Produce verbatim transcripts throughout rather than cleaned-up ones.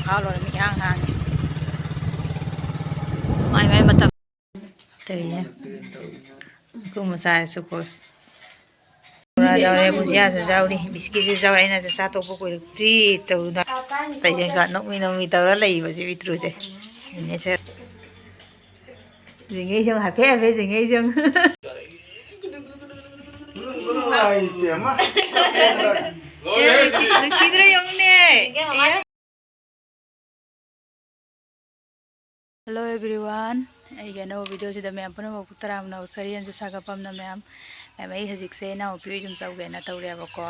ꯈꯥꯎ ꯂꯣꯏꯔꯦ, ꯃꯤꯠ ꯍꯥꯡ ꯍꯥꯡꯉꯦ꯫ ꯃꯥꯏ ꯃꯥꯏ ꯃꯇꯝ ꯇꯧꯔꯤꯅꯦ꯫ ꯃꯈꯨ ꯃꯆꯥꯁꯨ ꯄꯣꯛꯑꯦ꯫ ꯕꯣꯔꯥ ꯌꯥꯎꯔꯦ, ꯕꯨꯖꯤꯌꯥꯁꯨ ꯌꯥꯎꯔꯤ, ꯕꯤꯁꯀꯤꯠꯁꯨ ꯌꯥꯎꯔꯦ꯫ ꯑꯩꯅ ꯆꯥꯛ ꯆꯥ ꯇꯣꯛꯄ ꯀꯨꯏꯔꯛꯇ꯭ꯔꯤ ꯇꯧꯗꯅ ꯂꯩꯖꯦꯟꯒ ꯅꯣꯛꯃꯤ ꯅꯣꯛꯃꯤ ꯇꯧꯔ ꯂꯩꯕꯁꯤ ꯄꯤꯛꯇ꯭ꯔꯨꯁꯦ꯫ ꯁꯤꯅꯦ ꯁꯦ꯫ ꯖꯤꯡꯉꯩ ꯁꯨꯝ ꯍꯥꯏꯐꯦꯠ ꯍꯥꯏꯐꯦꯠ ꯖꯤꯡꯉꯩ ꯁꯨꯝ꯫ ꯂꯣꯏꯔꯦ, ꯁꯤ ꯅꯨꯡꯁꯤꯗ꯭ꯔꯣ ꯌꯦꯡꯉꯨꯅꯦ꯫ Hello everyone, ꯑꯩꯒꯤ ꯑꯅꯧꯕ ꯚꯤꯗꯤꯑꯣꯁꯤꯗ ꯃꯌꯥꯝ ꯄꯨꯝꯅꯃꯛꯄꯨ ꯇꯔꯥꯝꯅ ꯑꯣꯛꯆꯔꯤ꯫ ꯑꯃꯁꯨ ꯁꯥꯒꯠꯐꯝꯅ ꯃꯌꯥꯝ, ꯃꯌꯥꯝ ꯑꯩ ꯍꯧꯖꯤꯛꯁꯦ ꯏꯅꯥꯎꯄꯤ ꯍꯣꯏ ꯁꯨꯝ ꯆꯧꯒꯦꯅ ꯇꯧꯔꯦꯕꯀꯣ꯫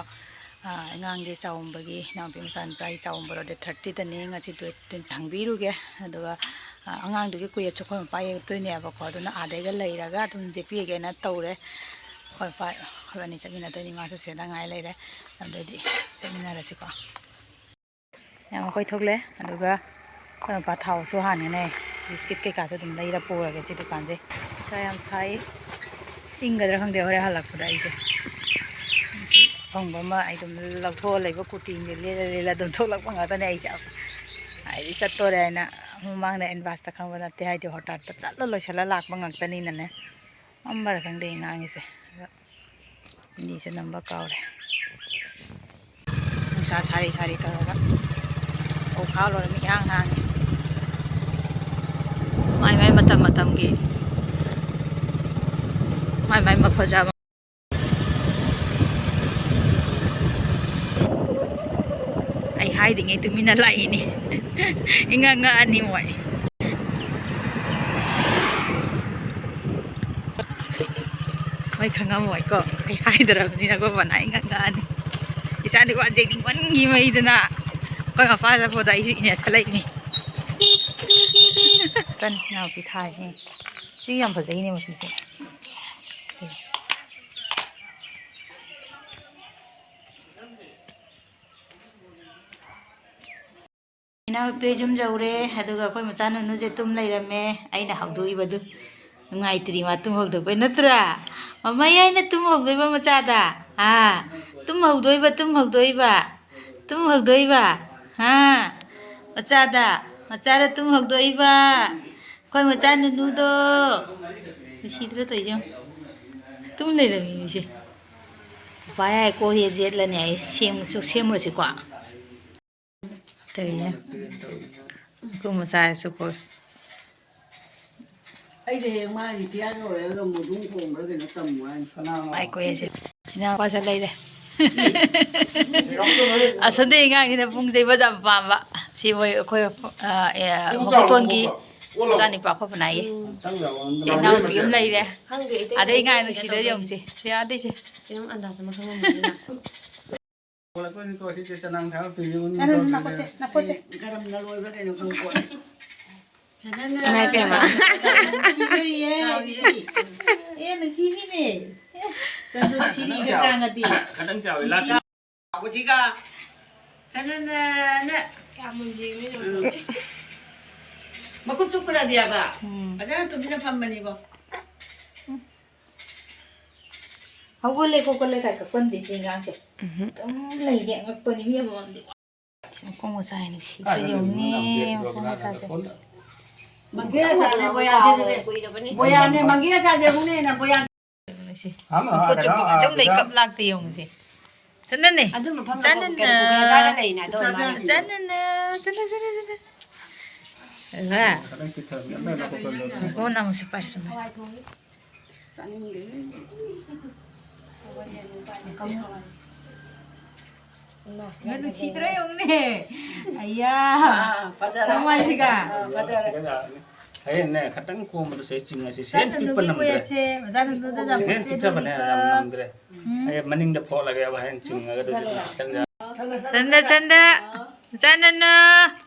ꯑꯥ, ꯑꯉꯥꯡꯒꯤ ꯆꯥꯎꯝꯕꯒꯤ, ꯏꯅꯥꯎꯄꯤ ꯃꯆꯥꯅꯨꯄꯥꯒꯤ ꯆꯥꯎꯝꯕꯗꯣ date thirty ꯗꯅꯤ꯫ ꯉꯁꯤ date twenty ꯍꯪꯕꯤꯔꯨꯒꯦ꯫ ꯑꯗꯨꯒ, ꯑꯥ, ꯑꯉꯥꯡꯗꯨꯒꯤ ꯀꯨꯌꯦꯠꯁꯨ ꯑꯩꯈꯣꯏ ꯃꯄꯥ ꯌꯦꯛꯇꯣꯏꯅꯦꯕꯀꯣ꯫ ꯑꯗꯨꯅ ꯑꯥꯗꯩꯒ ꯂꯩꯔꯒ ꯑꯗꯨꯝ ꯌꯦꯛꯄꯤꯒꯦꯅ ꯇꯧꯔꯦ꯫ ꯑꯩꯈꯣꯏ ꯃꯄꯥ, ꯑꯩꯈꯣꯏ ꯑꯅꯤ ꯆꯠꯃꯤꯟꯅꯗꯣꯏꯅꯤ꯫ ꯃꯥꯁꯨ ꯁꯤꯗ ꯉꯥꯏ ꯂꯩꯔꯦ꯫ ꯑꯗꯨꯗꯤ ꯆꯠꯃꯤꯟꯅꯔꯁꯤꯀꯣ꯫ ꯌꯥꯝ ꯀꯣꯏꯊꯣꯛꯂꯦ꯫ ꯑꯗꯨꯒ ꯑꯩꯈꯣꯏ ꯃꯄꯥ ꯊꯥꯎꯁꯨ ꯍꯥꯟꯒꯅꯦ꯫ ꯕꯤꯁꯀꯤꯠ ꯀꯩꯀꯥꯁꯨ ꯑꯗꯨꯝ ꯂꯩꯔ ꯄꯨꯔꯒꯦ ꯁꯤ ꯗꯨꯀꯥꯟꯁꯦ꯫ ꯅꯨꯡꯁꯥ ꯌꯥꯝ ꯁꯥꯏ꯫ ꯏꯪꯒꯗ꯭ꯔꯥ ꯈꯪꯗꯦ ꯍꯣꯔꯦꯟ ꯍꯜꯂꯛꯄꯗ ꯑꯩꯁꯦ꯫ ꯁꯤ ꯑꯐꯪꯕ ꯑꯃ ꯑꯩ ꯑꯗꯨꯝ ꯂꯧꯊꯣꯛꯑ ꯂꯩꯕ ꯀꯨꯔꯇꯤꯁꯦ ꯂꯤꯠꯂ ꯂꯤꯠꯂ ꯑꯗꯨꯝ ꯊꯣꯛꯂꯛꯄ ꯉꯥꯛꯇꯅꯦ ꯑꯩꯁꯦ꯫ ꯍꯥꯏꯗꯤ ꯆꯠꯇꯣꯔꯦ ꯍꯥꯏꯅ ꯃꯃꯥꯡꯗ advance ꯈꯪꯕ ꯅꯠꯇꯦ꯫ ꯍꯥꯏꯗꯤ ꯍꯣꯇꯥꯠꯇ ꯆꯠꯂ ꯂꯣꯏꯁꯤꯜꯂ ꯂꯥꯛꯄ ꯉꯥꯛꯇꯅꯤꯅꯅꯦ꯫ ꯃꯝꯕꯔ ꯈꯪꯗꯦ ꯑꯩ ꯉꯥꯡꯉꯤꯁꯦ꯫ ꯑꯗꯣ ꯍꯤꯟꯗꯤꯁꯨ ꯅꯝꯕ ꯀꯥꯎꯔꯦ꯫ ꯅꯨꯡꯁꯥ ꯁꯥꯔꯤ ꯁꯥꯔꯤ ꯇꯧꯔꯒ ꯐꯧ ꯈꯥ ꯂꯣꯏꯔ ꯃꯤꯠ ꯍꯥꯡ ꯍꯥꯡꯉꯦ꯫ ꯃꯥꯏ ꯃꯥꯏ ꯃꯇꯝ ꯃꯇꯝꯒꯤ ꯃꯥꯏ ꯃꯥꯏ ꯃꯐꯖꯕ꯫ ꯑꯩ ꯍꯥꯏꯔꯤꯉꯩ ꯇꯨꯃꯤꯟꯅ ꯂꯥꯛꯏꯅꯤ꯫ ꯏꯉꯛ ꯉꯛꯑꯅꯤ ꯃꯣꯏ꯫ ꯃꯣꯏ ꯈꯪꯉꯝꯃꯣꯏꯀꯣ, ꯑꯩ ꯍꯥꯏꯗ꯭ꯔꯕꯅꯤꯅꯀꯣ꯫ ꯃꯅꯥ ꯏꯉꯛ ꯉꯛꯑꯅꯤ꯫ ꯏꯆꯥꯗꯤ ꯋꯥ ꯌꯦꯡꯅꯤꯡꯃꯟꯈꯤꯕꯩꯗꯨꯅ ꯑꯩꯈꯣꯏ ꯃꯄꯥ ꯆꯠꯄꯗ ꯑꯩꯁꯨ ꯏꯅꯦ ꯁꯠꯂꯛꯏꯅꯤ꯫ ꯀꯟ ꯏꯅꯥꯎꯄꯤ ꯊꯥꯏ꯫ ꯁꯤ ꯌꯥꯝ ꯐꯖꯩꯅꯦ ꯃꯆꯨꯁꯦ꯫ ꯏꯅꯥꯎꯄꯤ ꯌꯨꯝ ꯌꯧꯔꯦ, ꯑꯗꯨꯒ ꯑꯩꯈꯣꯏ ꯃꯆꯥ ꯅꯨꯅꯨꯁꯦ ꯇꯨꯝ ꯂꯩꯔꯝꯃꯦ꯫ ꯑꯩꯅ ꯍꯧꯗꯣꯛꯏꯕꯗꯨ ꯅꯨꯡꯉꯥꯏꯇ꯭ꯔꯤ, ꯃꯥ ꯇꯨꯝ ꯍꯧꯗꯣꯛꯄꯩ ꯅꯠꯇ꯭ꯔꯥ? ꯃꯃꯩ ꯍꯥꯏꯅ ꯇꯨꯝ ꯍꯧꯗꯣꯏꯕ ꯃꯆꯥꯗ꯫ ꯑꯥ, ꯇꯨꯝ ꯍꯧꯗꯣꯏꯕ, ꯇꯨꯝ ꯍꯧꯗꯣꯏꯕ, ꯇꯨꯝ ꯍꯧꯗꯣꯏꯕ꯫ ꯑꯥ, ꯃꯆꯥꯗ, ꯃꯆꯥꯗ ꯇꯨꯝ ꯍꯧꯗꯣꯛꯏꯕ꯫ ꯑꯩꯈꯣꯏ ꯃꯆꯥ ꯅꯨꯅꯨꯗꯣ꯫ ꯅꯨꯡꯁꯤꯗ꯭ꯔꯣ ꯇꯧꯏꯁꯦ ꯌꯦꯡꯉꯨ꯫ ꯇꯨꯝ ꯂꯩꯔꯝꯃꯤ ꯃꯤꯁꯦ꯫ ꯎꯄꯥꯏ ꯍꯥꯏ ꯀꯣꯛ ꯍꯦꯛ ꯌꯦꯠꯂꯅꯤ ꯑꯩ꯫ ꯁꯦꯝꯁꯨ ꯁꯦꯝꯃꯨꯔꯁꯤꯀꯣ꯫ ꯇꯧꯏꯁꯦ꯫ ꯑꯩꯈꯣꯏ ꯃꯆꯥꯁꯤꯁꯨ ꯀꯣ꯫ ꯑꯩꯗꯤ ꯍꯌꯦꯡ ꯃꯥ ꯔꯤꯇꯤꯌꯥꯔꯒ ꯑꯣꯏꯔꯒ ꯃꯨꯗꯨꯝ ꯈꯣꯡꯕ꯭ꯔꯥ ꯀꯩꯅꯣ ꯇꯝꯃꯨ ꯍꯥꯏꯅꯤ꯫ ꯃꯥꯏ ꯀꯣꯏꯁꯦ꯫ ꯏꯅꯥꯎꯄꯥꯁꯨ ꯂꯩꯔꯦ꯫ ꯑꯁꯣꯝꯗ ꯑꯉꯥꯡꯁꯤꯅ ꯄꯨꯡ ꯆꯩꯕ ꯌꯥꯝ ꯄꯥꯝꯕ꯫ ꯁꯤ ꯃꯣꯏ ꯑꯩꯈꯣꯏ, ꯑ, ꯑꯦ, ꯄꯨꯡ ꯃꯈꯣꯏꯇꯣꯟꯒꯤ ꯆꯥꯎꯔꯕꯣ? ꯃꯆꯥꯅꯤꯄꯥ ꯑꯩꯈꯣꯏ ꯄꯨꯅꯥꯏꯒꯤ꯫ ꯎꯝ꯫ ꯏꯅꯥꯎꯅꯨꯄꯤ ꯑꯃ ꯂꯩꯔꯦ꯫ ꯈꯪꯗꯦ, ꯑꯩ ꯑꯗꯩ ꯑꯉꯥꯡ ꯅꯨꯡꯁꯤꯗ ꯌꯦꯡꯉꯨꯁꯦ꯫ ꯁꯤ ꯑꯗꯩꯁꯦ꯫ ꯀꯩꯅꯣꯝ ꯑꯟꯗꯥꯖ ꯑꯃ ꯈꯪꯉꯝꯃꯅꯤꯅ꯫ ꯍꯧꯒꯠꯂꯛꯄꯅꯤꯀꯣ, ꯁꯤꯁꯦ ꯆꯅꯥꯡ ꯊꯥꯕ ꯄꯤꯔꯤꯕꯅꯤ꯫ ꯆꯅꯝ ꯅꯥꯀꯣꯠꯁꯦ, ꯅꯥꯀꯣꯠꯁꯦ꯫ ꯒꯔꯝꯅ ꯂꯣꯏꯕ꯭ꯔꯥ ꯀꯩꯅꯣ ꯈꯪꯄꯣꯠ꯫ ꯆꯅꯝꯅ ꯏꯃꯥ ꯏꯕꯦꯝꯃ꯫ ꯆꯥꯎꯔꯤꯌꯦ꯫ ꯆꯥꯎꯔꯤꯌꯦ꯫ ꯑꯦ, ꯅꯨꯡꯁꯤꯕꯤꯅꯦ꯫ ꯑꯦ, ꯆꯟꯗꯣꯟ ꯁꯤꯔꯤꯒ ꯀꯥꯡꯒꯗꯤ꯫ ꯈꯇꯪ ꯆꯥꯎꯋꯤ, ꯂꯥꯛ ꯍꯧꯖꯤꯛꯀ ꯆꯅꯝꯅ ꯀꯌꯥꯝ ꯃꯨꯟꯖꯤꯒꯦ ꯌꯦꯡꯉꯣ꯫ ꯎꯝ꯫ ꯃꯈꯨꯠ ꯆꯨꯞꯄꯅꯗꯤ ꯌꯥꯕ꯫ ꯎꯝ꯫ ꯐꯖꯅ ꯇꯨꯃꯤꯟꯅ ꯐꯝꯕꯅꯤꯕꯣ꯫ ꯍꯧꯒꯠꯂꯦ, ꯈꯣꯠꯀꯠꯂꯦ ꯀꯥꯏ ꯀꯛꯄꯟꯗꯦ ꯁꯤ ꯑꯉꯥꯡꯁꯦ꯫ ꯎꯝꯍꯨꯝ꯫ ꯑꯗꯨꯝ ꯂꯩꯅꯦ, ꯑꯉꯛꯄꯅꯤ ꯃꯤ ꯑꯃꯃꯝꯗꯤ꯫ ꯁꯤ ꯃꯈꯣꯡ ꯃꯆꯥ ꯍꯥꯏꯅ ꯅꯨꯡꯁꯤꯕ ꯌꯦꯡꯉꯨꯅꯦ, ꯃꯈꯣꯡ ꯃꯆꯥꯁꯦ꯫ ꯃꯪꯒꯦ ꯑꯆꯥꯔꯅꯦ ꯕꯣꯌꯥꯟꯁꯦ, ꯁꯦ, ꯁꯦ, ꯁꯦ꯫ ꯕꯣꯌꯥꯟꯅꯦ, ꯃꯪꯒꯦ ꯑꯆꯥꯔꯁꯦ ꯑꯃꯨꯛꯅꯦ ꯍꯦꯟꯅ ꯕꯣꯌꯥꯟ꯫ ꯁꯤ꯫ ꯃꯈꯨꯠ ꯆꯨꯞꯄꯒ ꯑꯗꯨꯝ ꯂꯩ, ꯀꯞ ꯂꯥꯛꯇꯦ ꯌꯦꯡꯉꯨꯁꯦ꯫ ꯆꯟꯗꯟꯅꯦ꯫ ꯑꯗꯨ ꯃꯐꯝꯗ ꯆꯟꯗꯟ, ꯀꯩꯅꯣ ꯀꯣꯀ꯭ꯔꯖꯥꯔꯗ ꯂꯩꯅ ꯑꯗꯣ ꯏꯃꯥꯅ꯫ ꯆꯟꯗꯟ, ꯆꯟꯗꯟ, ꯆꯟꯗꯟ, ꯆꯟꯗꯟ꯫ ꯑꯗꯨꯒ ꯈꯤꯇꯪ ꯄꯤꯊꯕꯤ ꯑꯃ ꯂꯧꯈꯠꯄ ꯂꯣꯏꯔꯦ꯫ ꯃꯈꯣꯡ ꯑꯃꯨꯛꯁꯨ ꯄꯥꯏꯔꯁꯨ ꯃꯥꯏ꯫ ꯆꯥꯅꯤꯡꯗꯦ꯫ ꯅꯪ ꯅꯨꯡꯁꯤꯗ꯭ꯔꯥ ꯌꯦꯡꯉꯨꯅꯦ꯫ ꯑꯌꯥ꯫ ꯑꯥ, ꯐꯖꯔꯦ꯫ ꯁꯪ ꯃꯥꯏꯁꯤꯒ꯫ ꯑꯥ, ꯐꯖꯔꯦ꯫ ꯁꯤꯒ ꯌꯥꯔꯅꯤ꯫ ꯍꯌꯦꯡꯅꯦ, ꯈꯇꯪ ꯀꯣꯝꯕꯗꯁꯨ ꯑꯩ ꯆꯤꯡꯉꯁꯤ꯫ ꯁꯦꯟ ꯆꯟꯗꯟꯒꯤ ꯄꯤꯛꯄ ꯅꯝꯗ꯭ꯔꯦ꯫ ꯋꯦꯠꯁꯦ, ꯃꯆꯥꯅꯨꯄꯤꯗ ꯌꯥꯝ ꯁꯦꯟ ꯄꯤꯛꯊꯕꯅꯦ, ꯄꯤꯛꯊꯕꯅꯤꯀꯣ꯫ ꯌꯥꯝ ꯅꯝꯗ꯭ꯔꯦ꯫ ꯎꯝ꯫ ꯑꯩ ꯃꯅꯤꯡꯗ ꯐꯣꯠꯂꯒꯦꯕ, ꯍꯌꯦꯡ ꯆꯤꯡꯉꯒ ꯑꯗꯨꯗꯤ ꯈꯤꯇꯪ ꯌꯥ-, ꯆꯟꯗ, ꯆꯟꯗ꯫ ꯆꯟꯗꯅ꯫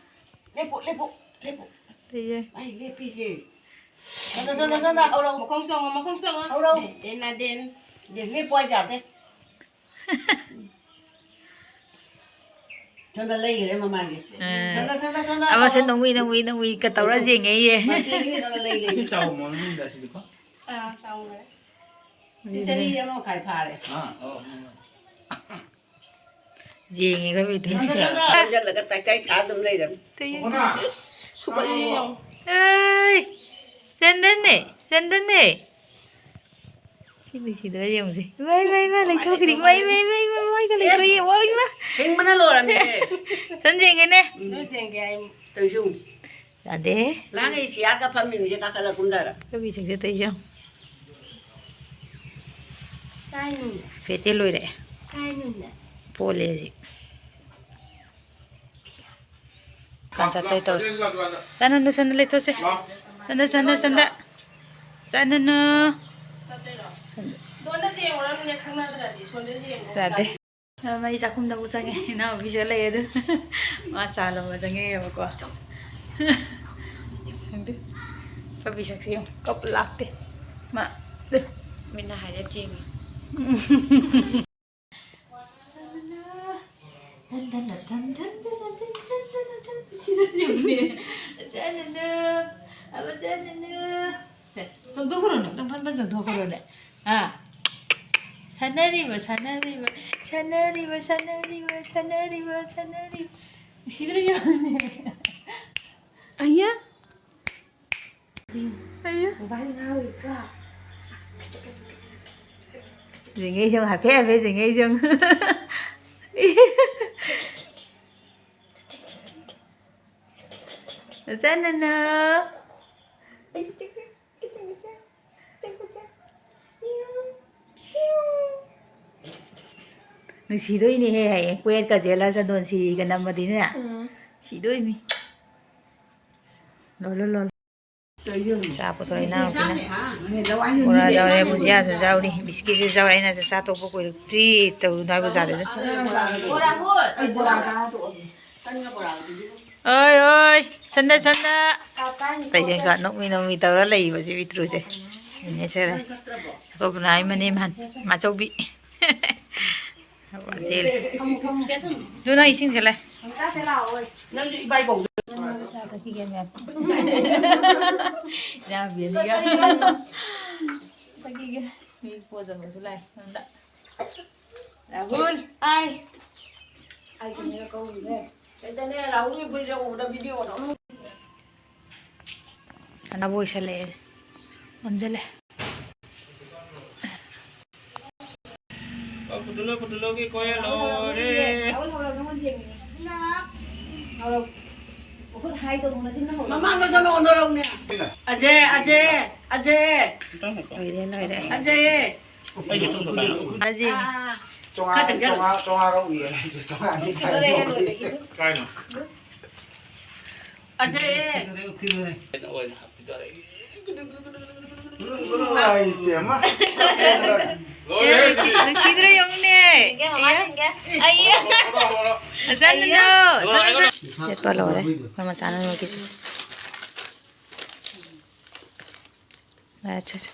ꯂꯦꯞꯄꯨ, ꯂꯦꯞꯄꯨ, ꯂꯦꯞꯄꯨ꯫ ꯂꯩꯌꯦ꯫ ꯑꯩ ꯂꯦꯞꯄꯤꯁꯦ꯫ ꯆꯠꯂꯣ, ꯆꯠꯂꯣ, ꯆꯠꯂꯣ, ꯍꯧꯔꯛꯎ꯫ ꯃꯈꯣꯡ ꯆꯣꯡꯉꯣ, ꯃꯈꯣꯡ ꯆꯣꯡꯉꯣ꯫ ꯍꯧꯔꯛꯎ꯫ ꯗꯦꯟ ꯅꯥ ꯗꯦꯟ꯫ ꯗꯦ, ꯂꯦꯞꯄꯨ ꯍꯥꯏꯁꯦ ꯌꯥꯗꯦ꯫ ꯁꯣꯝꯗ ꯂꯩꯈ꯭ꯔꯦ ꯃꯃꯥꯒꯤ꯫ ꯑꯥ꯫ ꯁꯣꯝꯗ, ꯁꯣꯝꯗ, ꯁꯣꯝꯗ ꯑꯃꯁꯦ ꯍꯧꯔꯛꯎ꯫ ꯅꯣꯡꯃꯤ, ꯅꯣꯡꯃꯤ, ꯅꯣꯡꯃꯤ ꯀ ꯇꯧꯔ ꯌꯦꯡꯉꯛꯏꯌꯦ꯫ ꯃꯆꯦꯒꯤ ꯁꯣꯝꯗ ꯂꯩ, ꯂꯩ꯫ ꯁꯤ ꯆꯥꯎꯕ ꯃꯑꯣꯡꯗ ꯁꯤꯗꯤꯀꯣ꯫ ꯑꯥ, ꯆꯥꯎꯔꯦ꯫ ꯁꯤ ꯆꯍꯤ ꯑꯃ ꯃꯈꯥꯏ ꯐꯥꯔꯦ꯫ ꯑꯥ, ꯑꯣ, ꯑꯣ꯫ ꯌꯦꯡꯉꯦ ꯑꯩꯈꯣꯏ ꯃꯤꯇ꯭ꯔꯤꯁꯦ꯫ ꯆꯪꯁꯤꯜꯂꯒ ꯇꯥꯏ ꯇꯥꯏ ꯁꯥ ꯑꯗꯨꯝ ꯂꯩꯔꯝꯃꯤ꯫ ꯇꯩ-, ꯏꯁ, ꯁꯨꯕꯠꯂꯦ ꯌꯦꯡꯉꯣ꯫ ꯑꯩ, ꯆꯟꯗꯟꯅꯦ, ꯆꯟꯗꯟꯅꯦ꯫ ꯁꯤ ꯅꯨꯡꯁꯤꯗ꯭ꯔꯥ ꯌꯦꯡꯉꯨꯁꯦ꯫ ꯏꯃꯥ, ꯏꯃꯥ, ꯏꯃꯥ, ꯂꯩꯊꯣꯛꯈ꯭ꯔꯦ꯫ ꯏꯃꯥ, ꯏꯃꯥ, ꯏꯃꯥ, ꯏꯃꯥ, ꯃꯥꯏꯒ ꯂꯩꯊꯣꯛꯑꯦ꯫ ꯏꯃꯥ, ꯏꯃꯥ꯫ ꯁꯤꯡꯕꯅ ꯂꯣꯏꯔꯝꯃꯦ꯫ ꯁꯟ ꯌꯦꯡꯒꯦꯅꯦ꯫ ꯅꯣꯏ ꯆꯦꯡꯒꯦ ꯍꯥꯏ꯫ ꯇꯧꯁꯨ꯫ ꯌꯥꯗꯦ꯫ ꯂꯥꯡꯒꯩ ꯆꯤꯌꯥꯔꯒ ꯐꯝꯃꯤꯕꯁꯦ ꯀꯥꯈꯠꯂ ꯀꯨꯝꯊꯔ꯫ ꯑꯩꯈꯣꯏ ꯃꯤꯁꯛꯁꯦ ꯇꯩ ꯌꯦꯡꯉꯨ꯫ ꯆꯥꯏꯅꯤ꯫ ꯐꯦꯠꯇꯦ ꯂꯣꯏꯔꯦ꯫ ꯆꯥꯏꯅꯤꯅꯦ꯫ ꯄꯣꯜꯂꯦ ꯍꯧꯖꯤꯛ꯫ ꯀꯥꯟ ꯆꯠꯇꯣꯏ ꯇꯧꯔꯦ꯫ ꯆꯠꯅꯅꯨ, ꯁꯣꯝꯗ ꯂꯩꯊꯣꯛꯁꯦ꯫ ꯁꯣꯝꯗ, ꯁꯣꯝꯗ, ꯁꯣꯝꯗ꯫ ꯆꯠꯅꯅꯨ꯫ ꯆꯠꯇꯣꯏꯔꯣ? ꯁꯣꯝꯗ꯫ ꯗꯣꯟꯗ ꯆꯦꯡꯉꯨꯔꯅꯨꯅꯦ, ꯈꯪꯅꯗ꯭ꯔꯗꯤ꯫ ꯁꯣꯝꯗ ꯆꯦꯡꯉꯨ꯫ ꯌꯥꯗꯦ꯫ ꯃꯩ ꯆꯥꯛꯈꯨꯝꯗ ꯑꯃꯨꯛ ꯆꯪꯉꯦ꯫ ꯏꯅꯥꯎꯄꯤꯁꯨ ꯂꯩ ꯑꯗꯨ꯫ ꯃꯥ ꯆꯥ ꯂꯣꯟꯕ ꯆꯪꯉꯛꯑꯦꯕꯀꯣ꯫ ꯈꯪꯗꯦ꯫ ꯑꯩꯈꯣꯏ ꯕꯤꯁꯛꯁꯦ ꯌꯦꯡꯉꯨ꯫ ꯀꯞꯄ ꯂꯥꯛꯇꯦ꯫ ꯃꯥ꯫ ꯃꯤꯠꯅ ꯍꯥꯏꯔꯦꯞ ꯌꯦꯡꯉꯤ꯫ ꯁꯤꯗ ꯌꯦꯡꯉꯨꯅꯦ꯫ ꯆꯠꯅꯅꯨ꯫ ꯑꯃ ꯆꯠꯅꯅꯨ꯫ ꯁꯦ, ꯆꯣꯡꯊꯣꯛꯈ꯭ꯔꯣꯅꯦ꯫ ꯑꯝꯇꯪ ꯐꯟ ꯐꯟ ꯆꯣꯡꯊꯣꯛꯈ꯭ꯔꯣꯅꯦ꯫ ꯑꯥ꯫ ꯁꯥꯟꯅꯔꯤꯕ, ꯁꯥꯟꯅꯔꯤꯕ, ꯁꯥꯟꯅꯔꯤꯕ, ꯁꯥꯟꯅꯔꯤꯕ, ꯁꯥꯟꯅꯔꯤꯕ, ꯁꯥꯟꯅꯔꯤꯕ꯫ ꯁꯤꯗ ꯌꯦꯡꯉꯨꯅꯦ꯫ ꯑꯩꯌꯥ꯫ ꯑꯩꯌꯥ꯫ ꯃꯣꯕꯥꯏꯜ ꯉꯥꯎꯔꯤꯀꯣ꯫ ꯖꯤꯡꯉꯩ ꯁꯨꯝ ꯍꯥꯏꯐꯦꯠ ꯍꯥꯏꯐꯦꯠ ꯖꯤꯡꯉꯩ ꯁꯨꯝ꯫ ꯆꯠꯅꯅꯨ꯫ ꯅꯨꯡꯁꯤꯗꯣꯏꯅꯦꯍꯦ, ꯍꯌꯦꯡ ꯀꯣꯌꯦꯠꯀ ꯆꯦꯜꯂ ꯆꯟꯗꯣꯟ ꯁꯤꯔꯤꯒ ꯅꯝꯃꯗꯤꯅꯦ꯫ ꯎꯝ꯫ ꯁꯤꯗꯣꯏꯅꯤ꯫ ꯂꯣꯜꯂꯣ, ꯂꯣꯜꯂꯣ꯫ ꯆꯥ ꯄꯨꯊꯣꯔꯛꯑꯦ ꯏꯅꯥꯎꯄꯤꯅ꯫ ꯕꯣꯔꯥ ꯌꯥꯎꯔꯦ, ꯕꯨꯖꯤꯌꯥꯁꯨ ꯌꯥꯎꯔꯤ, ꯕꯤꯁꯀꯤꯠꯁꯨ ꯌꯥꯎꯔꯦ꯫ ꯑꯩꯅ ꯆꯥꯛ ꯆꯥ ꯇꯣꯛꯄ ꯀꯨꯏꯔꯛꯇ꯭ꯔꯤ ꯇꯧꯗꯅ ꯍꯥꯏꯕ ꯖꯥꯠꯅꯤꯗ꯫ ꯕꯣꯔꯥ ꯍꯣꯏ꯫ ꯑꯣꯏ, ꯑꯣꯏ, ꯁꯟꯗ, ꯁꯟꯗ꯫ ꯇꯩꯖꯦꯡꯒ ꯅꯣꯛꯃꯤ ꯅꯣꯛꯃꯤ ꯇꯧꯔ ꯂꯩꯕꯁꯤ ꯄꯤꯇ꯭ꯔꯨꯁꯦ꯫ ꯅꯦꯅꯦ ꯁꯦ ꯂꯩ꯫ ꯑꯩꯈꯣꯏ ꯄꯨꯅꯥꯏ ꯃꯅꯦꯝ ꯑꯍꯟ, ꯃꯥꯆꯧꯕꯤ꯫ ꯆꯦꯜꯂꯦ꯫ ꯑꯗꯨ ꯅꯪ ꯏꯁꯤꯡꯁꯦ ꯂꯩ꯫ ꯆꯥ ꯊꯛꯈꯤꯒꯦ, ꯃꯦꯝ꯫ ꯏꯅꯥꯎꯄꯤ ꯑꯅꯤꯒ꯫ ꯊꯛꯈꯤꯒꯦ꯫ ꯃꯤ ꯄꯣꯠ ꯆꯟꯕꯁꯨ ꯂꯥꯛꯑꯦ ꯁꯣꯝꯗ꯫ ꯔꯥꯍꯨꯜ, ꯍꯥꯏ꯫ ꯑꯩ ꯀꯩꯅꯣ ꯀꯧꯔꯤꯅꯦ꯫ ꯀꯩꯗꯅꯦ, ꯔꯥꯍꯨꯜꯒꯤ ꯐꯨꯔꯤꯠꯁꯦ ꯎꯕꯗ ꯚꯤꯗꯤꯑꯣꯗ ꯑꯃꯨꯛ ꯁꯅꯥꯕꯨ ꯑꯣꯏꯁꯜꯂꯛꯑꯦ꯫ ꯉꯝꯖꯜꯂꯦ꯫ ꯄꯨꯇꯨꯂꯣ, ꯄꯨꯇꯨꯂꯣꯒꯤ ꯀꯣꯏꯔ ꯂꯣꯏꯔꯦ꯫ ꯃꯃꯥꯡꯗ ꯆꯠꯂꯣ, ꯑꯣꯟꯊꯣꯔꯛꯎꯅꯦ꯫ ꯑꯖꯦ, ꯑꯖꯦ, ꯑꯖꯦ꯫ ꯂꯣꯏꯔꯦ, ꯂꯣꯏꯔꯦ꯫ ꯑꯖꯦ꯫ ꯑꯩꯒꯤ ꯊꯨꯝꯗꯣ ꯀꯥꯏꯅ꯫ ꯑꯖꯦ꯫ ꯑꯥ꯫ ꯆꯥꯝꯃꯉꯥ, ꯈꯔ ꯆꯪꯁꯜꯂꯨ꯫ ꯆꯥꯝꯃꯉꯥ, ꯆꯥꯝꯃꯉꯥꯒ ꯎꯏꯌꯦ꯫ ꯆꯥꯝꯃꯉꯥ ꯑꯅꯤ ꯈꯥꯏꯗꯣꯛꯈꯤ꯫ ꯀꯥꯏꯅꯣ? ꯑꯖꯦ꯫ ꯀꯩꯅꯣ ꯑꯣꯏꯅ ꯍꯥꯞꯄꯤꯗꯣꯔꯦ꯫ ꯏꯃꯥꯏ ꯄꯦꯝꯃ꯫ ꯂꯣꯏꯔꯦ, ꯁꯤ꯫ ꯅꯨꯡꯁꯤꯗ꯭ꯔꯣ ꯌꯦꯡꯉꯨꯅꯦ꯫ ꯌꯦꯡꯒꯦ, ꯃꯃꯥ ꯌꯦꯡꯒꯦ꯫ ꯑꯩꯌꯦ꯫ ꯍꯣꯔꯣ, ꯍꯣꯔꯣ꯫ ꯐꯖꯅ ꯅꯣ꯫ ꯂꯣꯏꯔꯦ, ꯂꯣꯏꯔꯦ꯫ ꯁꯦꯠꯄ ꯂꯣꯏꯔꯦ꯫ ꯑꯩꯈꯣꯏ ꯃꯆꯥꯅꯨꯄꯤꯒꯤꯁꯦ꯫ ꯑꯠꯆꯥ, ꯑꯠꯆꯥ꯫